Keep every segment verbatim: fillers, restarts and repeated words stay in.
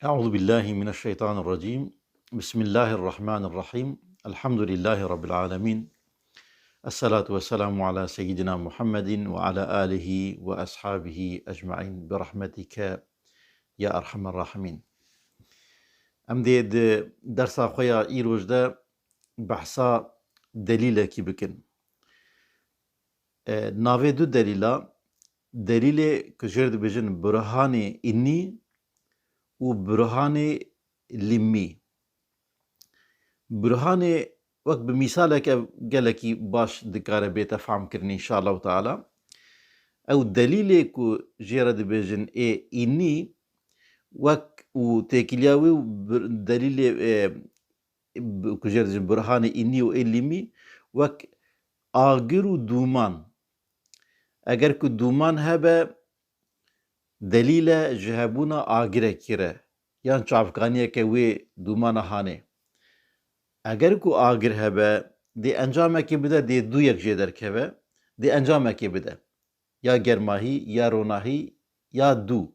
أعوذ بالله من الشيطان الرجيم. بسم الله الرحمن الرحيم. الحمد لله رب العالمين. الصلاة والسلام على سيدنا محمد وعلى آله وأصحابه أجمعين برحمتك يا أرحم الراحمين. Em dê di dersa xwe ya îroj de behsa delîlekî bikin. E, navê du delîla, delîlê ku jêr dibêjin burhanê înnî û burhanê lîmmî. Burhanê wek bi mîsaleke gelekî baş dikare bête fehmkirin înşallahu teala. Ew delîlê ku jê re dibêjin ê înnî wek û têkiliya wî û bir-, delîlê, e, bi-, ku jê re dibêjin burhanê înnî û ê lîmî wek agir û dûman. Eger ku dûman hebe, delîl e ji hebûna agirekî re yan çavkaniyeke wê dûmana hanê. Eger ku agir hebe, dê encamekê bide, dê dûyek jê derkeve, dê encamekê bide. Ya germahî, ya ronahî, ya dû.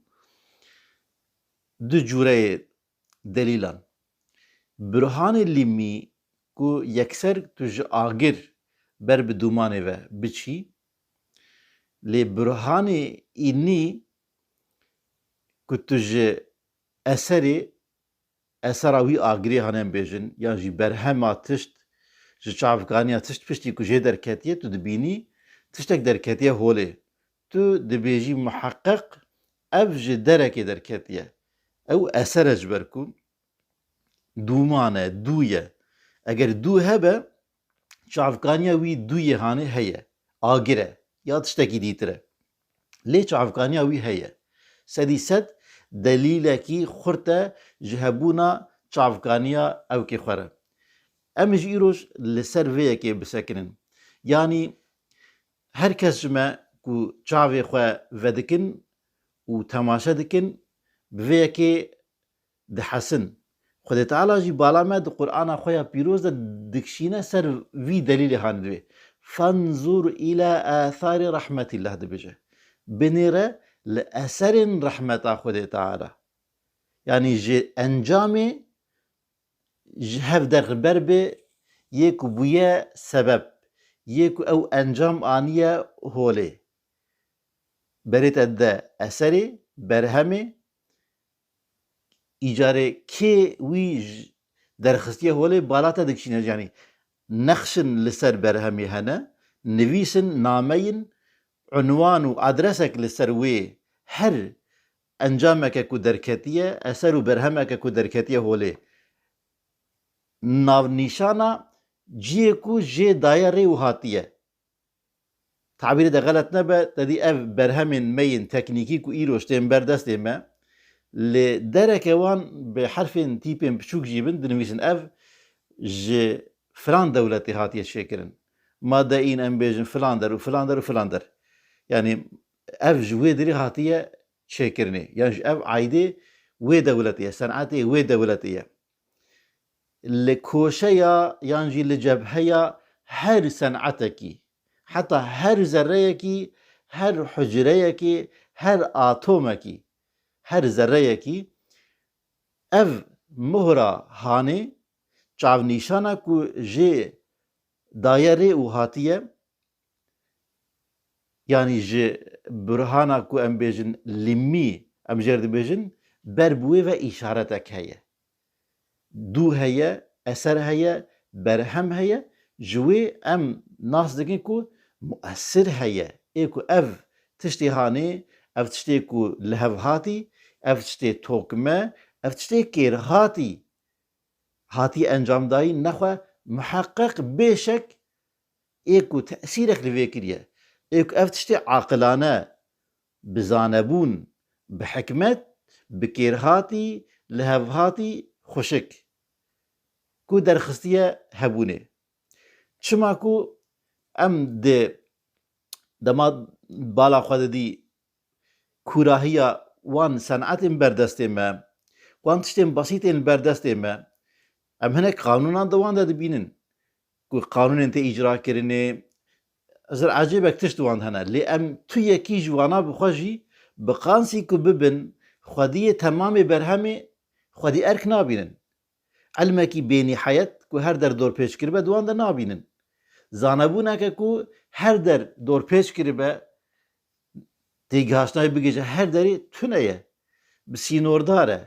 Du cûreyê delîlan. Burhanê lîmî ku yekser tu ji agir ber bi dûmanê ve biçî, lê burhanê înnî ku tu ji eserê, esera wî agirê hane em bêjin, yan jî berhema tişt, ji çavkaniya tişt piştî ku jê derketiye, tu dibînî tiştek derketiye holê. Tu dibêjî muheqeq ev ji derekê derketiye. Ew eser e ji ber ku dûman e, dû ye. Eger dû hebe, çavkaniya wî dûyê hanê heye. Agir e. Ya tiştekî dîtir e. Lê çavkaniya wî heye. Sedî sed delîlekî xurt e ji hebûna çavkaniya ewkê xwe re. Em ji îroj li ser vê yekê bisekinin. Yanî her kes ji me ku çavê xwe vedikin û temaşe dikin, bi vê yekê dihesin. Xwedê Teala jî bala me di Qur'ana xwe ya pîroz de dikişîne ser vî delîlê hanê divê. Fanzur ila atharî rahmetillah dibêje. Binêre li eserên rehmeta Xwedê Teala. Yanî ji encamê ji hev derxiber bê yê ku bûye sebeb, yê ku ew encam aniye holê. Berê te dide eserê, berhemê, îcarê kê wî j-, derxistiye holê bala te dikişîne, yanî nexşin li ser berhemê hene, nivîsin, nameyin, unwan û adresek li ser wê her encameke ku derketiye, eser û berhemeke ku derketiye holê, navnîşana cihê ku jê daye rê û hatiye. Tabîrê de xelet nebe, te dî ev berhemên me yên teknîkî ku îroj tên ber destê me, li dereke wan bi herfên tîpên piçûk jî bin, dinivîsin ev ji filan dewletê hatiye çêkirin. Ma de în em bêjin filan der û filan der û filan der. Yanî ev ji wê derê hatiye çêkirinê. Yan jî ev aîdê wê dewletê ye, senetê wê dewletê ye. Li koşeya yan jî li cebheya her senetekî, heta her zerreyekî, her hucreyekî, her atomekî, her zerreyekî ev muhra hanê, çavnîşana ku jê daye rê û hatiye, yanî ji burhana ku em bêjin lîmî, em jê re dibêjin, ber bi wê ve îşaretek heye. Dû heye, eser heye, berhem heye, ji wê em nas dikin ku muessir heye. Ê ku ev tiştê hanê, ev tiştê ku li hev hatî, ev tiştê tokme, ev tiştê kêrhatî hatî encamdayî, nexwe miheqeq bêşek ê ku tesîrek li vê kiriye, ê ku ev tiştê aqilane, bi zanebûn, bi hikmet, bi kêrhatî, li hev hatî xweşik, ku derxistiye hebûnê. Çima ku em di dema bala xwe didî kûrahiya wan senetên ber destê me, wan tiştên besîtên li ber destê me, em hinek qanûnan di wan de dibînin ku qanûnên tê îcra kirinê, ez ecêbek tişt di wan de hene. Lê em tu yekî ji wana bi xwe jî bi qansî ku bibin xwediyê temamê berhemê xwedî erk nabînin. Ilmekî bênîhayet ku her der dorpêç kiribe, di wan de nabînin. Zanebûneke ku her der dorpêç kiribe, têgihiştina wê bigihîje her derê tune ye. Bi sînordar e.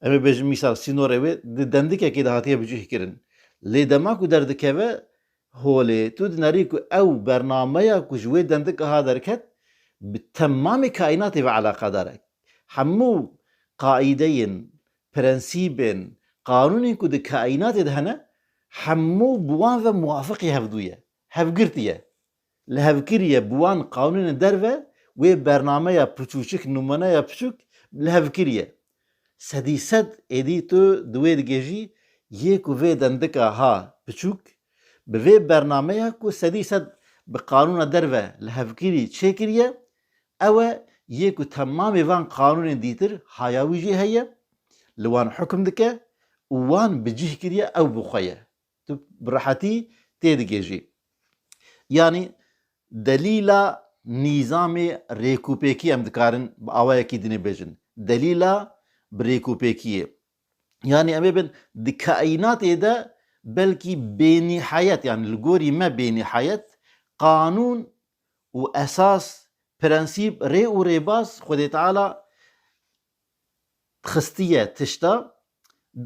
Em ê bêjin mîsal sînorê wê di dendikekê de hatiye bicihkirin. Lê dema ku derdikeve holê, tu dinerî ku ew bernameya ku ji wê dendika ha derket, bi temamê kaînatê ve eleqedar e. Hemû qaîdeyên, prensîbên, qanûnên ku di kaînatê de hene, hemû bi wan ve muwafiqî hevdû ye, hevgirtî ye. Li hevkirî ye bi wan qanûnên derve, wê bernameya piçûçik, nimûneya piçûk li hevkirî ye. Sedî sed êdî tu di wê digêjî, yê ku vê dendika ha piçûk, bi vê bernameya ku sedî sed bi qanûna derve li hevkirî çêkiriye, ew e yê ku temamê van qanûnên dîtir haya wî jî heye, li wan hukm dike û wan bi cih kiriye, ew bi xwe ye. Tu bi rehetî tê digêjî. Yanî delîla nîzamê rêkûpêkî em dikarin bi awayekî dinê bêjin. Delîla bi rêkûpêkiyê. Yanî em ê bin di kaînatê de belkî bênîhayet, yanî li gorî me bênîhayet, qanûn û esas, prensîp, rê û rêbaz Xwedê Teala xistiye tişta,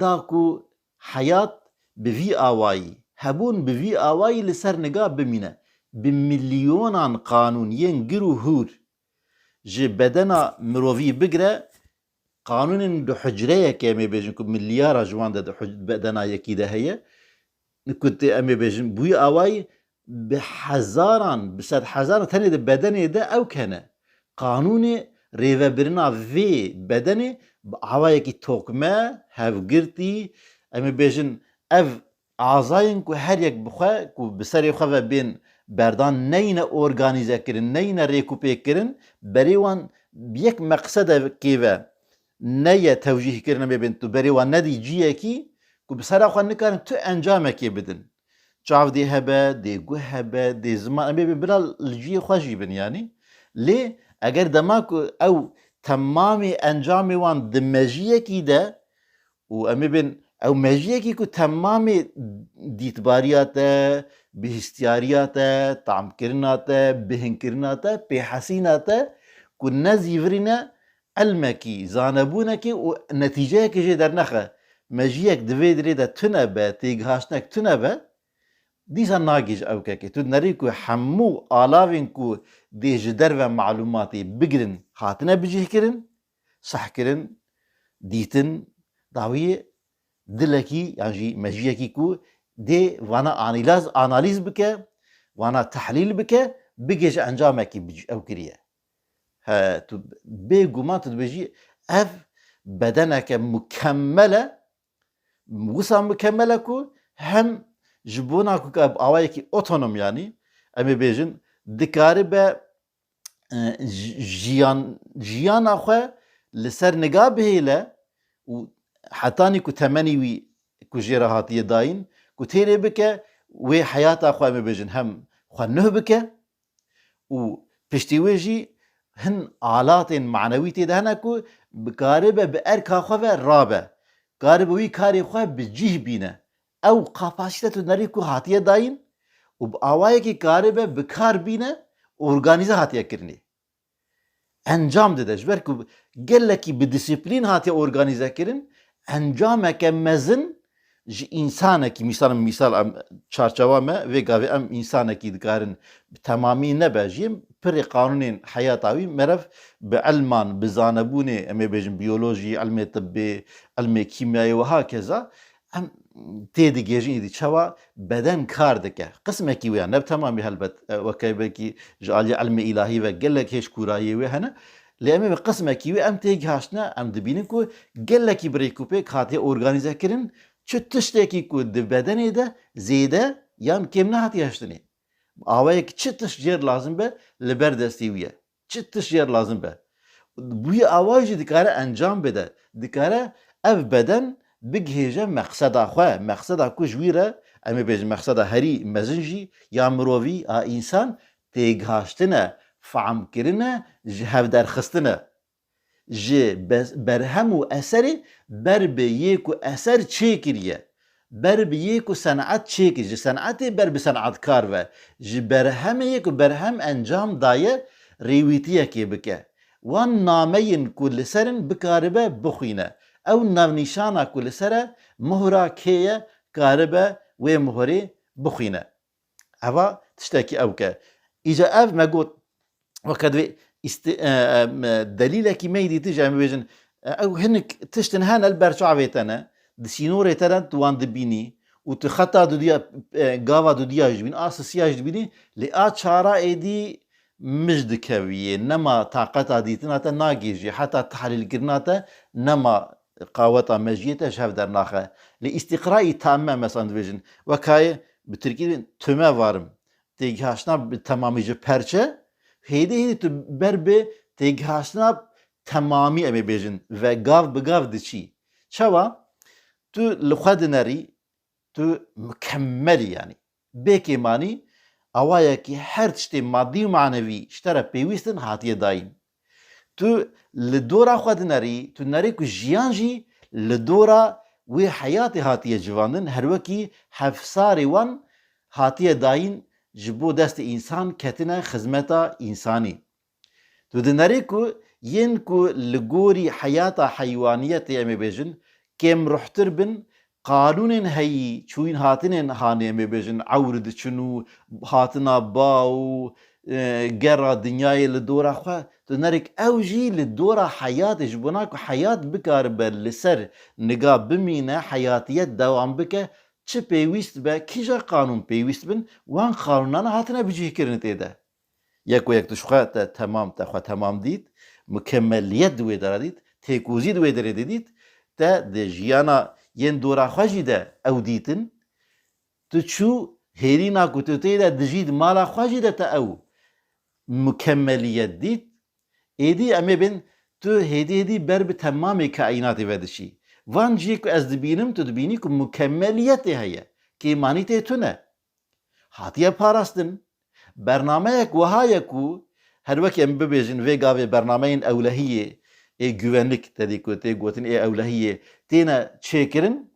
da ku heyat bi vî awayî, hebûn bi vî awayî li ser niga bimîne. Bi milyonan qanûn yên gir û hûr ji bedena mirovî bigire, qanûnên di hucreyeke, em ê bêjin ku milyara ji wan de di huc-, bedena yekî de heye, ku tê, em ê bêjin, bi wî awayî bi hezaran, bi sedhezaran tenê di bedenê de ew hene. Qanûnê rêvebirina vê bedenê bi awayekî tokme, hevgirtî, em ê bêjin, ev azayên ku her yek bi xwe, ku bi serê xwe ve bên berdan, neyne organîze kirin, neyne rêkûpêk kirin, berê wan bi yek meqsedekê ve neye tewcîh kirin, em ê bên tu berê wan nedî ciyekî ku bi sera xwe nikarin tu encamekê bidin. Çav dê hebe, dê guh hebe, dê ziman, em ê bên bila li ciyê xwe jî bin yanî. Lê eger dema ku ew temamê encamê wan di mejiyekî de û em ê bên ew mejiyekî ku temamê dîtbariya te, bihîstiyariya te, tamkirina te, bihinkirina te, pêhesîna te, ku ne zîvirîne ilmekî, zanebûnekî û netîceyekî jê dernexe. Mejiyek di vê dirê de tune be, têgihaştinek tune be, dîsa nagihîje ew kekê. Tu dinerî ku hemû alavên ku dê ji derve malûmatê bigirin hatine bicihkirin, sehkirin, dîtin, dawiyê dilekî yan jî mejiyekî ku dê vana anîlaz, analîz bike, vana tehlîl bike, bigêje encamekî bi-, ew kiriye. He, tu bêguman tu dibêjî, ev bedeneke mukemmel e, wisa mukemmel e ku hem ji bona ku ka bi awayekî otonom, yanî em ê bêjin, dikaribe, e, ji-, jiyan, jiyana xwe li ser niga bihêle û hetanî ku temenî wî ku jê re hatiye dayîn, ku têrê bike, wê heyata xwe, em ê bêjin, hem xwe nuh bike û piştî wê jî hin alatên manewî tê de hene ku bikaribe bi erka xwe ve rabe, karibe wî karê xwe bi cih bîne. Ew kapasîte tu nerî ku hatiye dayîn û bi awayekî karibe bi kar bîne, organîze hatiye kirinê. Encam dide, ji ber ku gelekî bi disiplîn hatiye organîze kirin, encameke mezin ji însanekî, mîsal, mîsal em, çarçewa me, vê gavê em însanekî dikarin bi temamî nebe jî, pirê qanûnên heyata wî merev bi ilman, bi zanebûnê, em ê bêjin biyolojî, ilmê tibbê, ilmê kîmyayê û hakeza, em tê digêjin îdî çawa beden kar dike. Qismekî wê ya, ne bi temamî helbet, e, weke belkî ji aliyê ilmê îlahî ve gelek hêj kûrayiyê wê hene. Lê em ê bi qismekî wê em tê gihaştine, em dibînin ku gelekî bi rêkûpêk hatiye organîze kirin, çi tiştekî ku di bedenê de zêde yan kêm nehatiye hiştinê. Awayek çi tişt jêr lazim be li ber destê wî ye. Çi tişt jêr lazim be. Bi wî awayî jî dikare encam bide. Dikare ev beden bigihêje meqseda xwe. Meqseda ku ji wî re, em ê bêjin meqseda herî mezin jî ya mirovî, a însan, têgihaştin e, fehmkirin e, ji hev derxistin e. ji be-, berhem û eserê ber bi yê ku eser çêkiriye, ber bi yê ku sen'et çêkir, ji sen'etê ber bi sen'etkar ve, ji berhemê yê ku berhem encam daye rêwîtiyekê bike. Wan nameyên ku li ser in bikaribe bixwîne. Ew navnîşana ku li ser e, muhra kê ye, karibe wê muhurê bixwîne. Eva tiştekî ew ke. Îca ev me got, weke divê îsti-, e, e, me delîlekî me yî dîtin, ji em bêjin, e, ew hinek tiştin hene li ber çavê te ne, di sînorê te de tu wan dibînî û tu xeta dudiya, e, gava dudiya jî dibînî, a sisiya jî dibînî, lê a çara êdî mij dikeviyê, nema taqeta dîtina te nagihîjî, heta tehlîlkirina te nema qaweta mejiyê te ji hev dernaxe. Lê îstîqrayî tamme, mesan dibêjin, wekayê bi tirkî dibên tüme varim. Têgihaştina bi temamî ji perçe, hêdî hêdî tu ber bi têgihaştina temamî, em ê bêjin, ve gav bi gav diçî. Çawa? Tu li xwe dinerî, tu mukemmelî, yanî bê kêmanî, awayekî her tiştê madî û manevî ji te re pêwîst in hatiye dayîn. Tu li dora xwe dinerî, tu nerî ku jiyan jî li dora wê heyatê hatiye civandin, her wekî hevsarê wan hatiye dayîn, ji bo destê însan ketine xizmeta însanî. Tu dinerî ku yên ku li gorî heyata heywaniyetê, em ê bêjin, kêmruhtir bin, qanûnên heyî, çûyîn hatinên hanê, em ê bêjin, ewr diçin û hatina ba û, e, gera dinyayê li dora xwe, tu nerek ew jî li dora heyatê, ji bona ku heyat bikaribe li ser niga bimîne, heyatiyet dewam bike, çi pêwîst be, kîja qanûn pêwîst bin, wan qanûnan hatine bicihkirin tê de. Yek û yek tu ji xwe te temam, te xwe temam dît, mukemmeliyet di wê dera dît, têkozî di wê derê de dît, te di jiyana yên dora xwe jî de ew dîtin, tu çû hêrîna ku tu tê de dijî di mala xwe jî de te ew mukemmeliyet dît, êdî em ê bên tu hêdî hêdî ber bi temamê kaînatê ve diçî. Van cihê ku ez dibînim, tu dibînî ku mukemmeliyetê heye, kêmanî tê tune. Hatiye parastin. Bernameyek wiha ye ku her wekî em bibêjin vê gavê bernameyên ewlehiyê ê güvenlik, te dî ku tê gotin ê ewlehiyê têne çêkirin,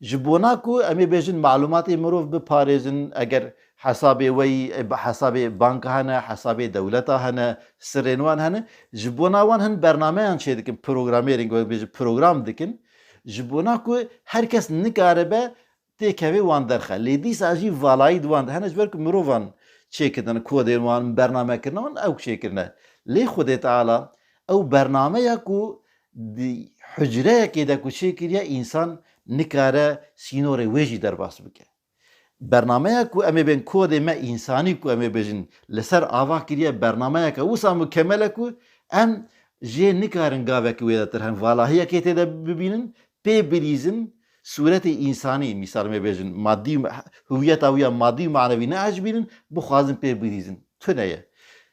ji bona ku em ê bêjin malûmatê mirov biparêzin, eger hesabê we yî, e, bi hesabê banka hene, hesabê dewleta hene, sirrên wan hene, ji bona wan hin bernameyan çêdikin, programmering, we bêjin program dikin, ji bona ku her kes nikaribe têkevê wan derxe. Lê dîsa jî valayî di wan de hene, ji ber ku mirovan çêkirine, kodên wan, bernamekirina wan ew çêkirine. Lê Xwedê Teala ew bernameya ku di hucreyekê de ku çêkiriye, însan nikare sînorê wê jî derbas bike. Bernameya ku em ê bên kodê me însanî ku em ê bêjin li ser ava kiriye, bernameyeke wisa mukemel e ku em jê nikarin gavekî wê de tir hen valahiyekê tê de bibînin, pê bilîzin, sûretê însanî, mîsal em ê bêjin, madî û me-, hüwiyeta wî ya madî û manevî neecibînin, bixwazin pê bilîzin. Tune ye.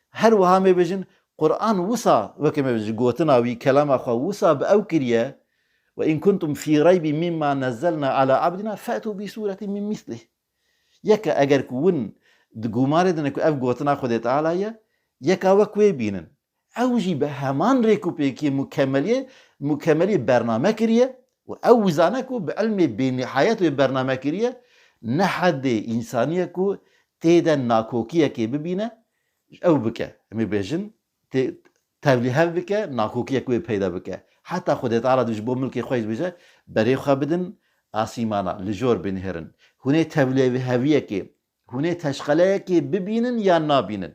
Her wiha em ê bêjin, Quran wisa, weke me ji gotina wî, kelama xwe wisa bi ew kiriye, "Ve in kuntum fî reybin mimma nezzelna ala abdina fe'tu bi sûretin min mislih." Yeke eger ku win di gumarê dine ku ev gotina Xwedê Teala ye, yeka wek wê bînin. Ew jî bi heman rêk û pêkê mukemeliyê, mukemeliyê bername kiriye û ew wî zane ku bi ilmê bênîhayet wê bername kiriye, ne hedê însanî ye ku tê de nakokiyekê bibîne, ew bike. Em ê bêjin, tê-, tevlîhev bike, nakokiyek wê peyda bike. Heta Xwedê Teala dibêje bo milkê xwe jî dibêje, berê xwe bidin asîmana, li jor binihêrin. Hûn ê tevlîheviyekê, hûn ê teşqeleyekê bibînin yan nabînin.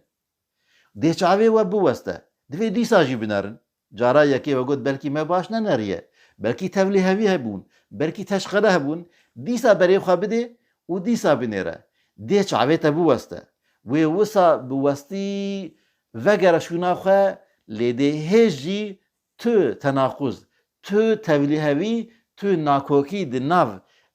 Dê çavê we biweste. Divê dîsa jî binerin. Cara yekê we got, belkî me baş neneriye. Belkî tevlîhevî hebûn. Belkî teşqele hebûn. Dîsa berê xwe bidê û dîsa binêre. Dê çavê te biweste. Wê wisa bi westî vegere şûna xwe, lê dê hêj jî tu tenaquz, tu tevlîhevî, tu nakokî di nav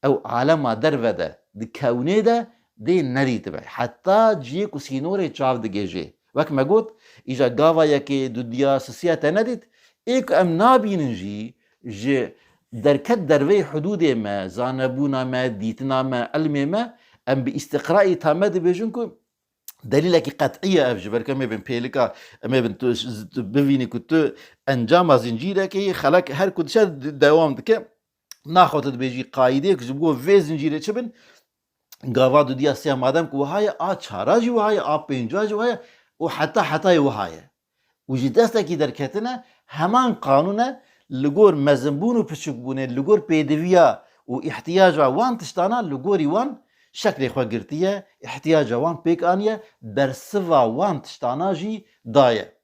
ew alema derve de, di kewnê de dê nedîtibe. Heta ciyê ku sînorê çav digêjê. Wek me got, îja gava yekê, dudiya, sisiya te nedît. Ê ku em nabînin jî, ji derket derveyê hudûdê me, zanebûna me, dîtina me, ilmê me, em bi îstiqrayî tame dibêjin ku Delîlekî qet'î ye ev, ji ber ku em ê bin pêlika, em ê bin tu, tu bivînî ku tu encama zincîrekê yî, xelek her ku diçe d-, dewam dike. Naxwe tu dibêjî qaîdeyek ji bo vê zincîrê çi bin, gava dudiya siya madem ku wiha ye, a çara jî wiha ye, a pênca jî wiha ye û heta hetayê wiha ye. Û ji destekî derketine, heman qanûn e, li gor mezinbûn û piçûkbûnê, li gor pêdiviya û îhtiyaca wan tiştana, li gorî wan şeklê xwe girtiye, îhtiyaca wan pêk aniye, bersiva wan tiştana jî daye.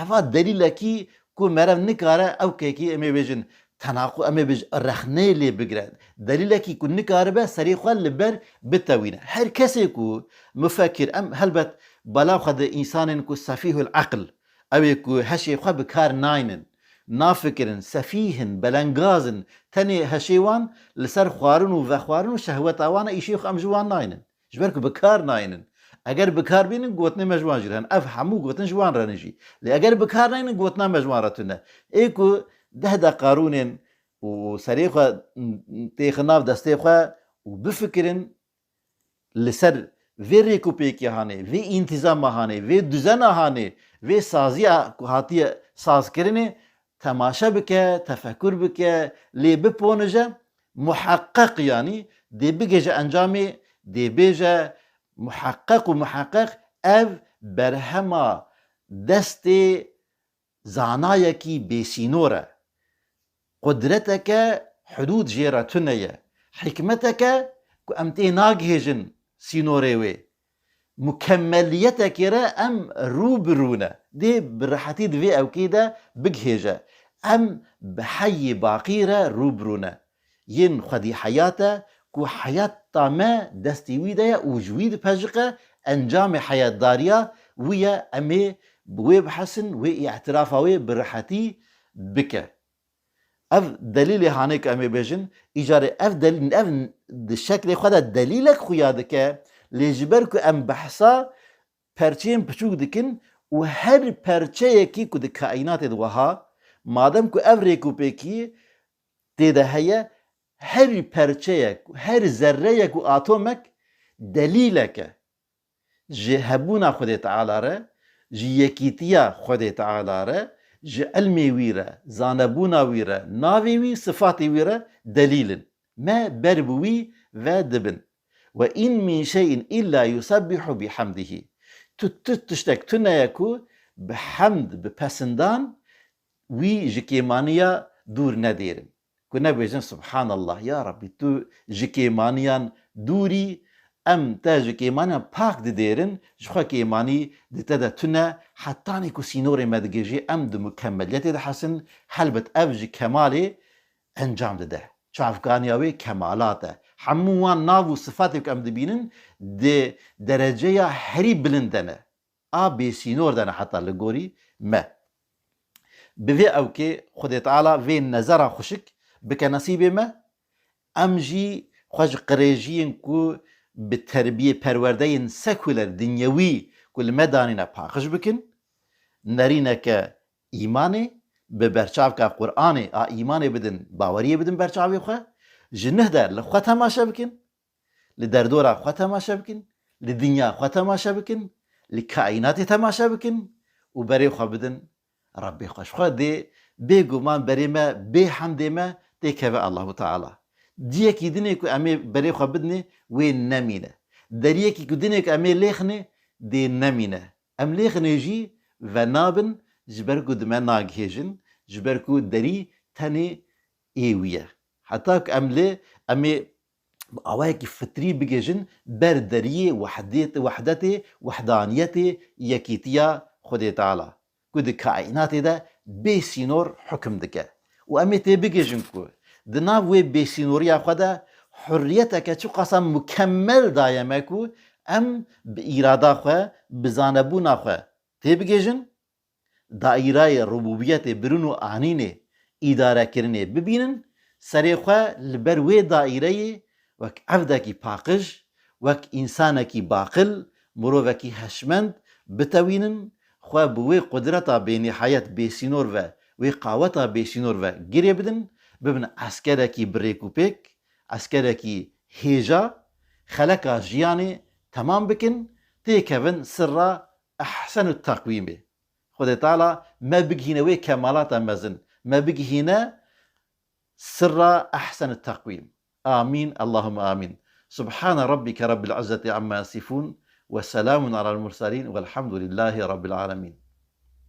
Eva delîlekî ku meriv nikare ew kekî, em ê bêjin, tenaqu-, em ê bêjin, rexneyê lê bigire. Delîlekî ku nikaribe serê xwe li ber bitewîne. Her kesê ku mufekir, em helbet bala xwe di însanên ku sefîhul eql, ew ê ku heşê xwe bi kar naynin, nafikirin, sefîh in, belengaz in, tenê heşê wan li ser xwarin û vexwarin û şehweta wan e, îşê xwe em ji wan naynin. Ji ber ku bi kar naynin. Eger bi kar bînin, gotinê me ji wan jî re hene. Ev hemû gotin ji wan re ne jî. Lê eger bi kar naynin, gotina me ji wan re tune. Ê ku deh deqa rûnên û serê xwe têxin nav destê xwe û bifikirin li ser vê rêkûpêkiya hanê, vê întîzama hanê, vê duzena hanê, vê saziya ku hatiye sazkirinê, temaşe bike, tefekur bike, lê biponije, muheqqeq, yanî dê bigêje encamê, dê bêje muheqqeq û muheqqeq ev berhema destê zanayekî bêsînor e. Qudreteke hudûd jê re tune ye. Hikmeteke ku em tê nagihêjin sînorê wê. Mukemmeliyetekê re em rû bi rû ne. Dê bi rehetî di vê ewkê de bigihêje. Em bi heyê baqî re rû bi rû ne. Yên xwedî heyat e ku heyata me destê wî de ye û ji wî dipejiqe, encamê heyatdariya wî ye, em ê bi wê bihesin, wê îtirafa wê bi rehetî bike. Ev delîlê hanê ku em ê bêjin, îcarê ev delîl, ev di şeklê xwe de delîlek xuya dike, lê ji ber ku em behsa perçeyên piçûk dikin û her perçeyekî ku di kaînatê de wiha, madem ku ev rêkûpêkî tê de heye, her perçeyek, her zerreyek û atomek delîlek e. Ji hebûna Xwedê Teala re, ji yekîtiya Xwedê Teala re, ji ilmê wî re, zanebûna wî re, navê wî, sifatê wî re delîl in. Me ber bi wî ve dibin. "Ve in min şey'in illa yusebbihu bihamdihi." Tu, tu tiştek tune ye ku bi hemd, bi pesindan wî ji kêmaniya dûr nedêrin. Ku nebêjin, "Subhanallah, ya Rabbî, tu ji kêmaniyan dûrî, em te ji kêmaniyan pak didêrin, ji xwe kêmanî di te de tune, hetanî ku sînorê me digihêjê, em di mukemeliyetê de hesin." Helbet ev ji kemalê encam dide. Çavkaniya wê kemalat e. Hemû wan nav û sifatê ku em dibînin, di dereceya herî bilind de ne. A bêsînor de ne heta li gorî me. Bi vê ewkê Xwedê Teala vê nezera xweşik bike nesîbê me. Em jî xwe ji qirêjiyên ku bi terbiyê perwerdeyên sekuler, dinyewî ku li me danîne paqij bikin. Nerîneke îmanê, bi berçavka Qur'anê a îmanê bidin, baweriyê bidin berçavê xwe. Ji nuh de li xwe temaşe bikin. Li derdora xwe temaşe bikin, li dinya xwe temaşe bikin, li kaînatê temaşe bikin û berê xwe bidin Rebbê xwe. Ji xwe dê bêguman berê me, bê hemdê me têkeve Allahu Teala. Diyekî dinê ku em ê berê xwe bidinê, wê nemîne. Deriyekî ku dinê ku em ê lêxinê, dê nemîne. Em lêxinê jî venabin, ji ber ku di me nagihêjin, ji ber ku derî tenê ê wî ye. Heta ku em lê, em ê bi awayekî fitrî bigihêjin ber deriyê wehdêt-, wehdetê, wehdaniyetê, yekîtiya Xwedê Teala, ku di kaînatê de bê sînor hukim dike. Û em ê tê bigihêjin ku di nav wê bêsînoriya xwe de hurriyeteke çiqasa mukemmel daye me ku em bi îrada xwe, bi zanebûna xwe tê bigihêjin, daîrayê rubûbiyetê birin û anînê îdarekirinê bibînin, serê xwe li ber wê daîreyê wek evdekî paqij, wek însanekî baqil, mirovekî heşmend bitewînin, xwe bi wê qudreta bênîhayet bêsînor ve, wê qaweta bêsînor ve girê bidin, bibin eskerekî bi rêk û pêk, eskerekî hêja, xeleka jiyanê temam bikin, têkevin sirra ehsenu teqwîmê. Xwedê Teala me bigihîne wê kemalata mezin, me bigihîne sirra ehsenu teqwîm. Amîn, Allahümme amîn. Subhane rabbike rabbil izzeti amma yasifun ve selamun alel murselin velhamdülillahi rabbil alemin.